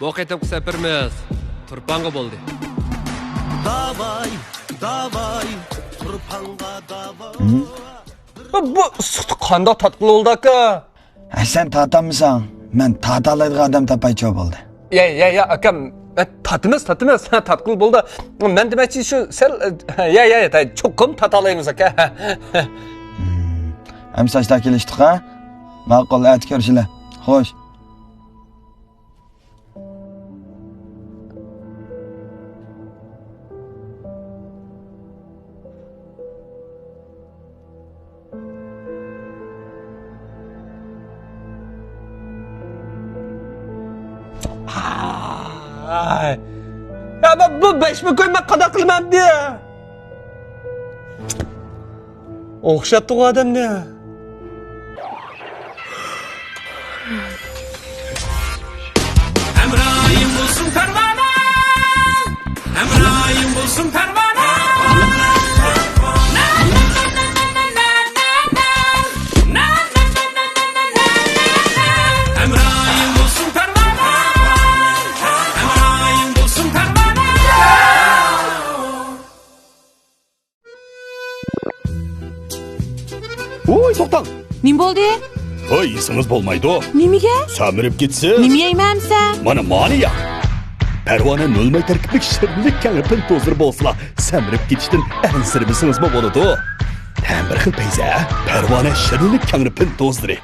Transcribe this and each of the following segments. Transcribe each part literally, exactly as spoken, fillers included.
بۇ قېتىمقى سەپىرىمىز تۇرپانغا بولدى. داۋاي، داۋاي، تۇرپانغا داۋاي. بۇ، بۇ ئىسسىقتا قانداق تارتقىلى بولىدۇ، ئاكا؟ ھە، سەن تارتالمىساڭ، مەن تارتالايدىغان ئادەم تاپايچۇ بولدى. يا، يا، يا، ئاكام، تارتىمىز، تارتىمىز، تارتقىلى بولىدۇ. مەن دېمەكچى شۇ سەل، يا، يا، يا، چوقۇم تارتالايمىز، ئاكا. ھىم. ئەمسە ئاشتا كېلىشتۇق، ھە؟ ماقۇل، ئەتە كۆرۈشىلى. خوش. ئاي. يا، مەن بۇ بەشمە كوي مەن قانداق قىلىمەن ئەمدى؟ ئوخشاتتىغۇ ئادەمنى. ھەمراھىم بولسۇن پەرۋانە، ھەمراھىم بولسۇن پەرۋانە. ھەمراھىم بولسۇن پەرۋانە، ھەمراھىم بولسۇن پەرۋانە. ۋوي، توختاڭ! نېمە بولدى؟ ھوي، يېسىڭىز بولمايدۇ. نېمىگە؟ سەمرىپ كېتىسىز. نېمە يەيمەن ئەمسە؟ مانا، مانى يەڭ. پەرۋانە نۆل ماي تەركىبلىك شىرنىلىك كەڭرى پىن توزىلىرى بولسىلا، سەمرىپ كېتىشتىن ئەنسىرىمىسىڭىزمۇ بولىدۇ. تەمى بىر خىل پەيزى، ھە؟ پەرۋانە شىرنىلىك كەڭرى پىن توزىلىرى.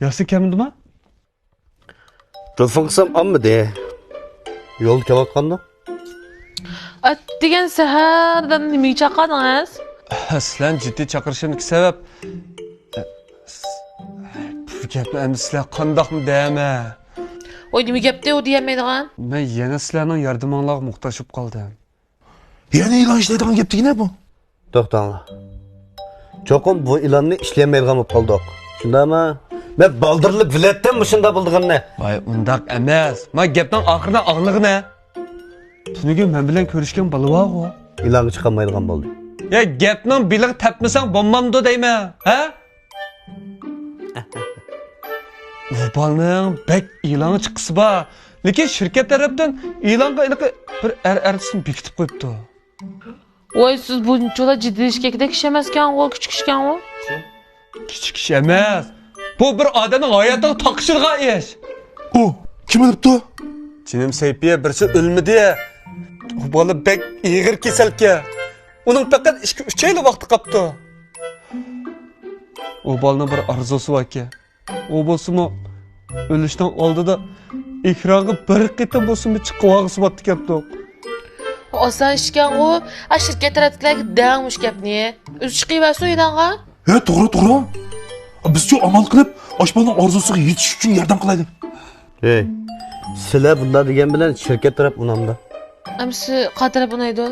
ياسىن كەلمىدىما؟ تېلېفون قىلسام ئالمىدى. يولدا كېلىۋاتقاندۇ؟ ئەتىگەن سەھەردىن نېمىگە چاقىردىڭىز؟ سىلەرنى جىددىي چاقىرىشىمدىكى سەۋەب، بۇ گەپنى ئەمدى سىلەر قانداقمۇ دەيمەن؟ ۋاي، نېمە گەپتى ئۇ دېيەلمەيدىغان؟ مەن يەنە سىلەرنىڭ ياردىمىڭلارغا موھتاج بولۇپ قالدىم. يەنە ئېلان ئىشلەيدىغان گەپ دېگىنە بۇ؟ توختاڭلار. چوقۇم بۇ ئېلاننى ئىشلىيەلمەيدىغان بولۇپ قالدۇق. شۇنداقمۇ؟ مەن بالدۇرلا بىلەتتىم مۇشۇنداق بولىدىغىنىنى. ۋاي، ئۇنداق ئەمەس. ما گەپنىڭ ئاخىرىنى ئاڭلىغىنە. تۈنۈگۈن مەن بىلەن كۆرۈشكەن بالا بارغۇ. ئېلانغا چىقالمايدىغان بولدى. يا، گەپنىڭ بېلىغا تەپمىسەڭ بولمامدۇ دەيمەن، ھە؟ ئۇ بالىنىڭ بەك ئېلانغا چىققۇسى بار. لېكىن شىركەت تەرەپتىن ئېلانغا ھېلىقى بىر ئەر ئارتىسنى بېكىتىپ قويۇپتۇ. ۋاي، سىز بۇنچىلا جىددىيلىشىدىكىدەك ئىش ئەمەسكەنغۇ، كىچىك ئىشكەنغۇ. كىچىك ئىش ئەمەس. بۇ بىر ئادەمنىڭ ھاياتىغا تاقىشىدىغان ئىش. ئۇ كىم ئۆلۈپتۇ؟ جېنىم سەيپىيە، بىرسى ئۆلمىدى. ئۇ بالا بەك ئېغىر كېسەلكەن. ئۇنىڭ پەقەت ئىككى-ئۈچ ئايلا ۋاقتى قاپتۇ. ئۇ بالىنىڭ بىر ئارزۇسى باركەن. ئۇ بولسىمۇ ئۆلۈشنىڭ ئالدىدا ئېكرانغا بىر قېتىم بولسىمۇ چىقىپ ئالغۇسى بارتتىكەنتۇق. ئاسان ئىشكەنغۇ، ئا شىركەت تەرەپتىكىلەرگە دەڭ مۇشۇ گەپنى. ئۆزى چىقىۋەرسۇن ئېلانغا. ھە، توغرا، توغرا. بىزچۇ ئامال قىلىپ ئاشۇ بالىنىڭ ئارزۇسىغا يېتىش ئۈچۈن ياردەم قىلايلى. ھەي، سىلەر بۇنداق دېگەن بىلەن شىركەت تەرەپ ئۇنامدۇ؟ ئەمسە قا تەرەپ ئۇنايدۇ؟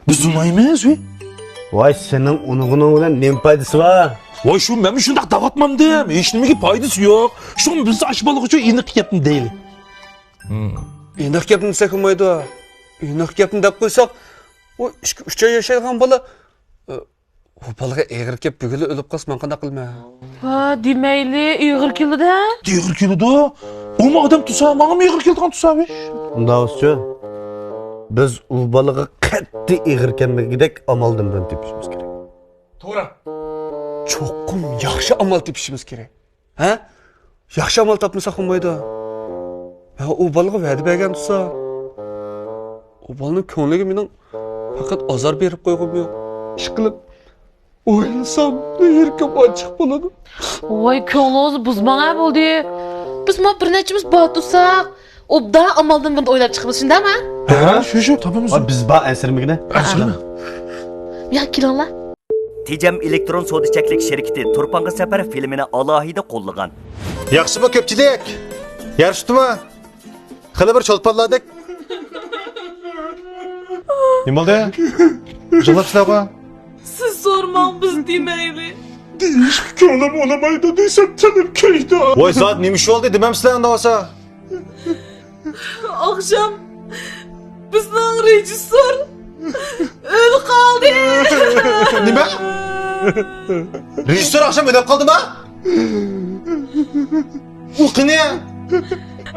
بىز ئۇنايمىز، ۋى. ۋاي، سېنىڭ ئۇنىغىنىڭ بىلەن نېمە پايدىسى بار؟ ۋاي، شۇ مەنمۇ شۇنداق دەۋاتمامدىم. ھېچنېمىگە پايدىسى يوق. شۇڭا بىز ئاشۇ بالىغىچۇ ئېنىق گەپنى دەيلى. ھىم. ئېنىق گەپنى دېسەك بولمايدۇ. ئېنىق گەپنى دەپ قويساق، ئۇ ئىككى-ئۈچ ئاي ياشايدىغان بالا، ئۇ بالىغا ئېغىر كەپ بۈگۈنلا ئۆلۈپ قالسا مەن قانداق قىلىمەن؟ ھا، دېمەيلى، ئېغىر كېلىدۇ. ئېغىر كېلىدۇ. ئۇمۇ ئادەم تۇرسا، ماڭىمۇ ئېغىر كېلىدىغان تۇرسا، ۋى. ئۇنداق بولسىچۇ، بىز ئۇ بالىغا قەتئىي ئېغىر كەلمىگۈدەك ئامالدىن بىرنى تېپىشىمىز كېرەك. توغرا. چوقۇم ياخشى ئامال تېپىشىمىز كېرەك. ھە؟ ياخشى ئامال تاپمىساق بولمايدۇ. مەن ئۇ بالىغا ۋەدە بەرگەن تۇرسا، ئۇ بالىنىڭ كۆڭلىگە مېنىڭ پەقەت ئازار بېرىپ قويغۇم يوق. ئىشقىلىپ، ئويلىسام، يۈرىكىم ئاچچىق بولىدۇ. ۋاي، كۆڭلىڭىزنى بۇزماڭ ھە، بولدى. بىزمۇ بىر نەچچىمىز بار تۇرساق، ئوبدان ئامالدىن بىرنى ئويلاپ چىقىمىز، شۇنداقمۇ؟ ھە، شۇ، شۇ، تاپىمىز. ئا، بىز بار ئەنسىرىمىگىنە. ئەنسىرىمە. يا، كېلىڭلار. تېجەم ئېلېكترون سودا چەكلىك شىركىتى تۇرپانغا سەپەر فىلىمىنى ئالاھىدە قوللىغان. ياخشىمۇ كۆپچىلىك؟ يارىشىپتىمۇ؟ خېلى بىر چولپانلاردەك. نېمە بولدى؟ يىغلاپسىلەرغۇ؟ سىز سورىماڭ، بىز دېمەيلى. دېيىشكە كۆڭلۈم ئۇنىمايدۇ دېسەم، تېنىم كۆيىدۇ. ۋاي زادى، نېمە ئىش بولدى؟ دېمەمسىلەر ئۇنداق بولسا. ئاخشام بىزنىڭ رېژىسسور ئۆلۈپ قالدى. نېمە؟ رېژىسسور ئاخشام ئۆلۈپ قالدىما؟ ئۇ قېنى؟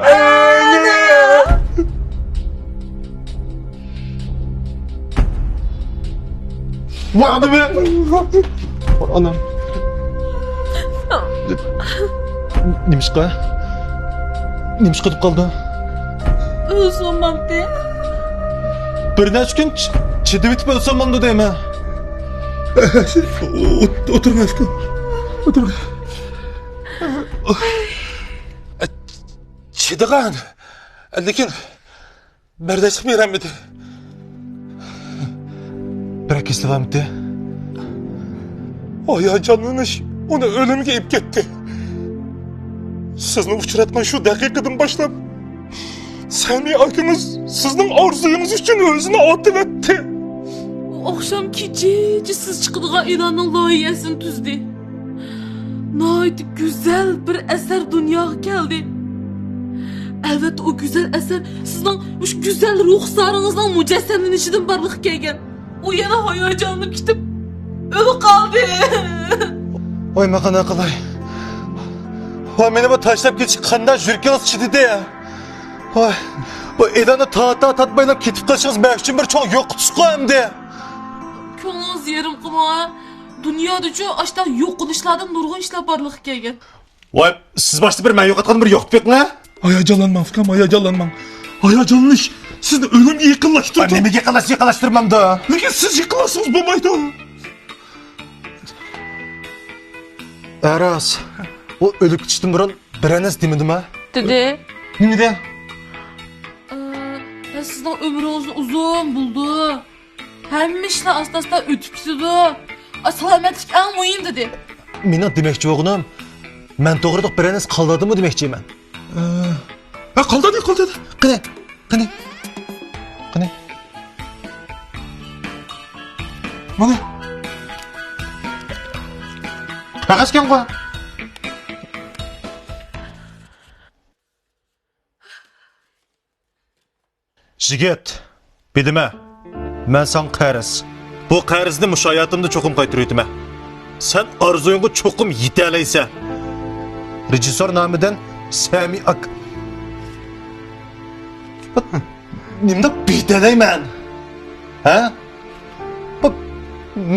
ئانا! ۋاي ئادىمى! ئانام. نېمىشقا؟ نېمىشقا ئۆلۈپ قالدى؟ ئۆلسە بولمامتى؟ بىر نەچچە كۈن چىدىۋېتىپ ئۆلسە بولمامدۇ دەيمەن. ئولتۇرۇڭ، ئۆلۈپ قالدى. ئولتۇرۇڭ. چىدىغان، لېكىن بەرداشلىق بېرەلمىدى. بىرەر كېسىلى بارمىدى؟ ھاياجانلىنىش ئۇنى ئۆلۈمگە ئېلىپ كەتتى. سىزنى ئۇچراتقان شۇ دەقىقىدىن باشلاپ، سەمىي ئاكىڭىز سىزنىڭ ئارزۇيىڭىز ئۈچۈن ئۆزىنى ئاتىۋەتتى. ئۇ ئاخشام كېچىچە سىز چىقىدىغان ئېلاننىڭ لايىھەسىنى تۈزدى. ناھايىتى گۈزەل بىر ئەسەر دۇنياغا كەلدى. ئەلۋەتتە، ئۇ گۈزەل ئەسەر سىزنىڭ مۇشۇ گۈزەل رۇخسارىڭىزنىڭ مۇجەسسەملىنىشىدىن بارلىققا كەلگەن. ئۇ يەنە ھاياجانلىنىپ كېتىپ، ئۆلۈپ قالدى. ۋاي، مەن قانداق قىلاي؟ ۋاي، مېنى بۇ تاشلاپ كېتىشكە قانداق يۈرىكىڭىز چىدىدى؟ ۋاي، بۇ ئېلاننى تارتا تارتمايلا كېتىپ قېلىشىڭىز مەن ئۈچۈن بىر چوڭ يوقىتىشقۇ ئەمدى. كۆڭلىڭىز يېرىم قىلماڭ. دۇنيادىچۇ ئاشۇنداق يوقىلىشلاردىن نۇرغۇن ئىشلار بارلىققا كەلگەن. ۋاي، سىز باشتا بىر مەن يوقاتقاننى بىر يوقىتىپ بېقىڭە. ھاياجانلانماڭ، ئۇكام، ھاياجانلانماڭ. ھاياجانلىنىش سىزنى ئۆلۈمگە يېقىنلاشتۇرىدۇ. نېمىگە يېقىنلاشتى؟ يېقىنلاشتۇرمامدۇ. لېكىن سىز يىقىلارسىڭىز بولمايدۇ. ئەراس، ئۇ ئۆلۈپ كېتىشتىن بۇرۇن بىرەر نەرسە دېمىدىما؟ دېدى. نېمە دېدى؟ ئى، سىزنىڭ ئۆمرىڭىزنى ئۇزۇن بولىدۇ. ھەممە ئىشلار ئاستا-ئاستا ئۆتۈپ كېتىدۇ. ئا، سالامەتلىك ئەڭ مۇھىم دېدى. مېنىڭ دېمەكچى بولغىنىم، مەن توغرىلىق بىرەر نەرسە قالدۇردىمۇ دېمەكچىمەن. ئە، ھە، قالدۇردى، قالدۇردى. قېنى، قېنى، قېنى. مانا. قەغەزكەنغۇ. يىگىت، بىلىمەن، مەن ساڭا قەرز. بۇ قەرزنى مۇشۇ ھاياتىمدا چوقۇم قايتۇرۇۋېتىمەن. سەن ئارزۇيۇڭغا چوقۇم يېتەلەيسەن. رېژىسسور نامىدىن سەمىي ئاكا. نېمىنداق بېدەلەيمەن؟ ھە؟ بۇ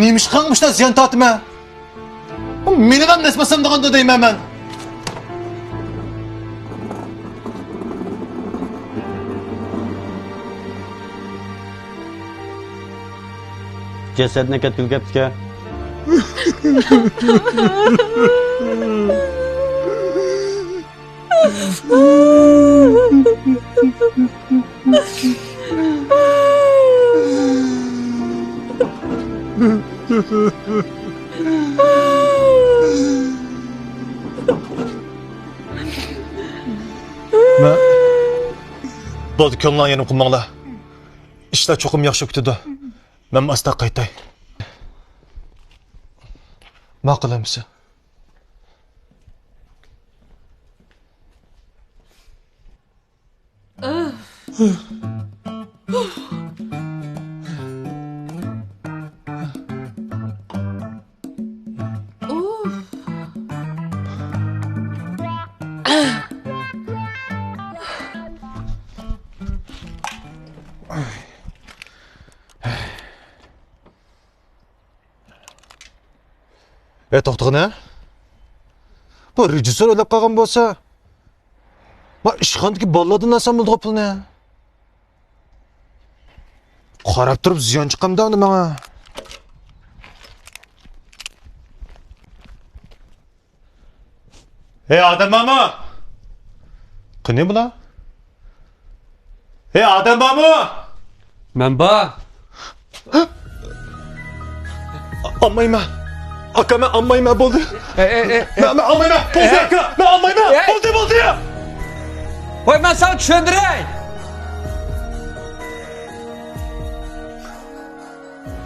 نېمىشقا مۇشۇنداق زىيان تارتىمەن؟ مېنىڭ ھەم نەسىب ئالسام دېگەندۇ دەيمەن مەن. جەسەتنى ئەكەتكىلى كەپتىكەن. بولدى، كۆڭلۈڭلارنى يېرىم قىلماڭلار. ئىشلار چوقۇم ياخشى پۈتىدۇ. مەن ئاستا قايتاي. ماقۇل ئەمىسە. ئەي، توختىغىنە. بۇ رېژىسسور ئۆلۈپ قالغان بولسا، ما ئىشخانىدىكى بالىلاردىن ئالسام بولىدىغۇ پۇلنى. قاراپ تۇرۇپ زىيان چىقامدۇ ئەمدى ماڭا؟ ھەي، ئادەم بارمۇ؟ قېنى بۇلار؟ ھەي، ئادەم بارمۇ؟ مەن بار. ئالمايمەن. ئاكا، مەن ئالمايمەن، بولدى. ئەي، ئەي، ئەي، ئەي. مەن، مەن ئالمايمەن. بولدى، ئەي. ئاكا، مەن ئالمايمەن. ئەي. بولدى، بولدى. ۋاي، مەن ساڭا چۈشەندۈرەي.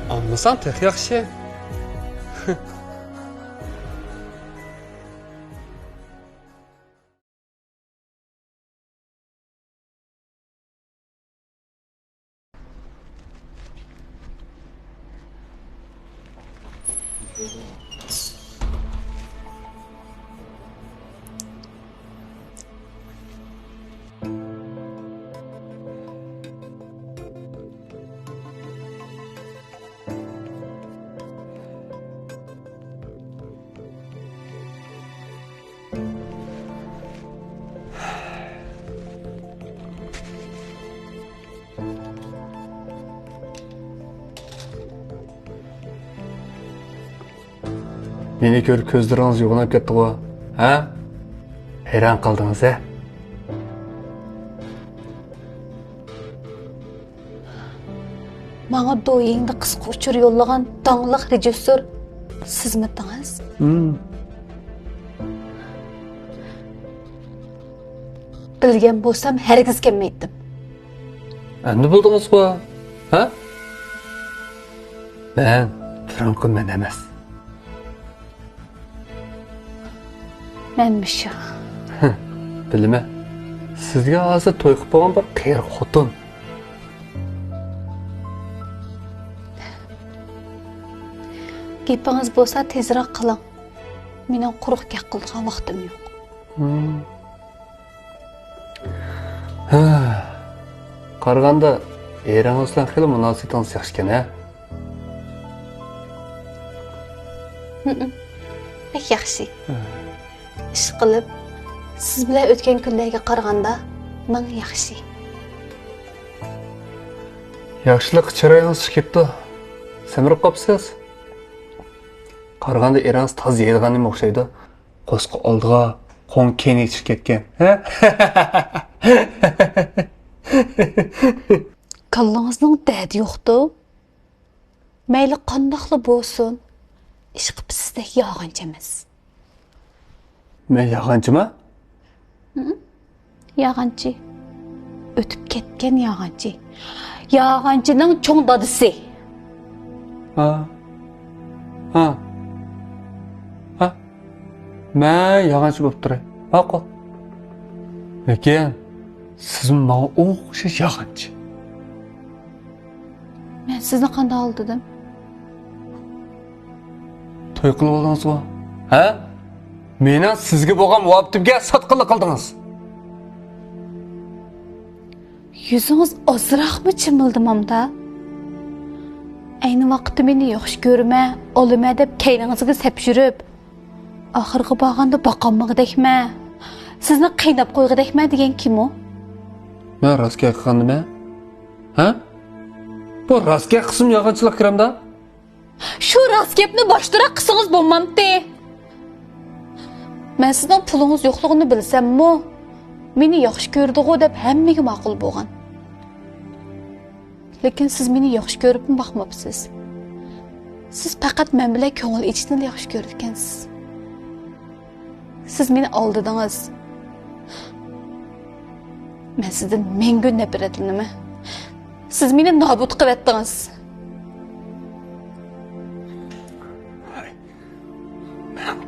ئالمىساڭ تېخى ياخشى. مېنى كۆرۈپ كۆزلىرىڭىز يوغىناپ كەتتىغۇ، ھە؟ ھەيران قالدىڭىز، ھە؟ ماڭا دويىڭدا قىسقا ئۇچۇر يوللىغان داڭلىق رېژىسسور سىزمىتىڭىز؟ ھىم. بىلگەن بولسام، ھەرگىز كەلمەيتتىم. ئەمدى بىلدىڭىزغۇ، ھە؟ مەن بۇرۇنقى مەن ئەمەس. مەنمۇ شۇ. بىلىمەن. سىزگە ھازىر توي قىلىپ بولغان بىر قېرى خوتۇن. گېپىڭىز بولسا تېزرەك قىلىڭ. مېنىڭ قۇرۇق گەپ قىلىدىغان ۋاقتىم يوق. ھىم. ھە. قارىغاندا، ئېرىڭىز بىلەن خېلى مۇناسىۋىتىڭىز ياخشىكەن، ھە؟ ھىم، بەك ياخشى. ھە. ئىشقىلىپ، سىز بىلەن ئۆتكەن كۈنلەرگە قارىغاندا، مىڭ ياخشى. ياخشىلىق چىرايىڭىز چىقىپتۇ. سەمرىپ قاپسىز. قارىغاندا، ئېرىڭىز تازا يەيدىغان نېمە ئوخشايدۇ. قورسىقى ئالدىغا، قوڭى كەينىگە چىقىپ كەتكەن. ھە؟ كاللىڭىزنىڭ دەردى يوقتۇ؟ مەيلى قانداقلا بولسۇن، ئىشقىلىپ سىزدەك يالغانچى ئەمەس. مەن يالغانچىما؟ ھىم؟ يالغانچى. ئۆتۈپ كەتكەن يالغانچى. يالغانچىنىڭ چوڭ دادىسى. ھا. ھا. ھا. مەن يالغانچى بولۇپ تۇراي. ماقۇل. لېكىن سىزمۇ ماڭا ئوخشاش يالغانچى. مەن سىزنى قانداق ئالدىدىم؟ توي قىلىپ ئالدىڭىزغۇ؟ ھە؟ مېنىڭ سىزگە بولغان مۇھەببىتىمگە ساتقىنلىق قىلدىڭىز. يۈزىڭىز ئازراقمۇ چىمىلدىمامدا؟ ئەينى ۋاقىتتا مېنى ياخشى كۆرىمەن، ئالىمەن دەپ كەينىڭىزگە سەپ يۈرۈپ، ئاخىرغا بارغاندا باقالمىغۇدەكمەن، سىزنى قىيناپ قويغۇدەكمەن دېگەن كىم ئۇ؟ مەن راست گەپ قىلغاندىمەن؟ ھە؟ بۇ راست گەپ قىلسىمۇ يالغانچىلىق كىرەمدا؟ شۇ راست گەپنى باشتىراق قىلسىڭىز بولمامتى؟ مەن سىزنىڭ پۇلىڭىز يوقلۇقىنى بىلسەممۇ، مېنى ياخشى كۆرىدىغۇ دەپ ھەممىگە ماقۇل بولغان. لېكىن سىز مېنى ياخشى كۆرۈپمۇ باقماپسىز. سىز پەقەت مەن بىلەن كۆڭۈل ئېچىشنىلا ياخشى كۆرىدىكەنسىز. سىز مېنى ئالدىدىڭىز. مەن سىزدىن مەڭگۈ نەپرەتلىنىمەن. سىز مېنى نابۇت قىلىۋەتتىڭىز.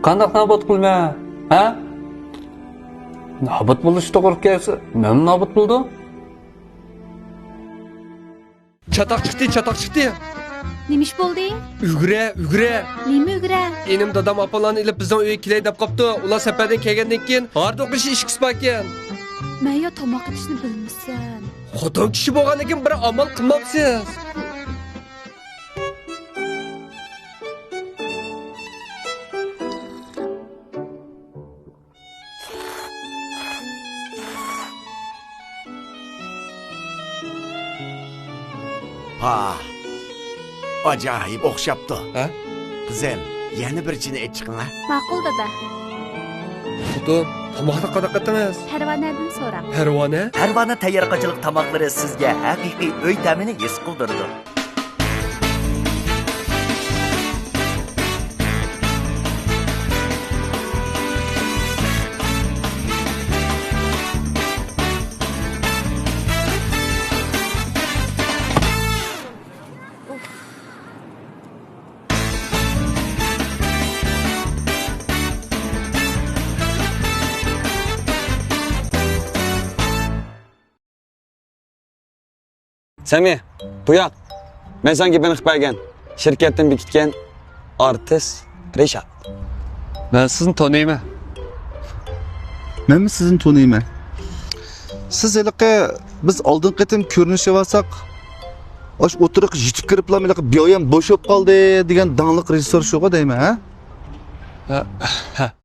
قانداق نابۇت قىلىمەن، ھە؟ نابۇت بولۇش توغرا كەلسە، مەنمۇ نابۇت بولدۇم. چاتاق چىقتى، چاتاق چىقتى. نېمە ئىش بولدى؟ ئۈگرە، ئۈگرە. نېمە ئۈگرە؟ ئىنىم دادام ئاپاملارنى ئېلىپ بىزنىڭ ئۆيگە كېلەي دەپ قاپتۇ. ئۇلار سەپەردىن كەلگەندىن كېيىن ھاردۇق ئىش ئىشىكىسى باركەن. مەن يا تاماق ئېتىشنى بىلمىسەم. خوتۇن كىشى بولغاندىن كېيىن بىر ئامال قىلمامسىز؟ ھا، ئاجايىپ ئوخشاپتۇ. ھە؟ قىزىم، يەنە بىر چىنە ئېچىقىڭ ھە. ماقۇل، دادا. خوتۇن، تاماقنى قانداق قىلدىڭىز؟ پەرۋانەدىن سوراڭ. پەرۋانە؟ پەرۋانە تەييار قاچىلىق تاماقلىرى سىزگە ھەقىقىي ئۆي تەمىنى ھېس قىلدۇرىدۇ. سەمى، بۇ ياق. مەن ساڭا گېپىنى قىلىپ بەرگەن. شىركەتتىن بېكىتكەن ئارتىس رىشات. مەن سىزنى تونۇيمەن. مەنمۇ سىزنى تونۇيمەن. سىز ھېلىقى بىز ئالدىنقى قېتىم كۆرۈنۈشۈۋالساق، ئاشۇ ئوتتۇرىغا يېتىپ كىرىپلا ھېلىقى بىيايان بوشاپ قالدى دېگەن داڭلىق رېژىسسور شۇغۇ دەيمەن، ھە؟ ھە، ھە.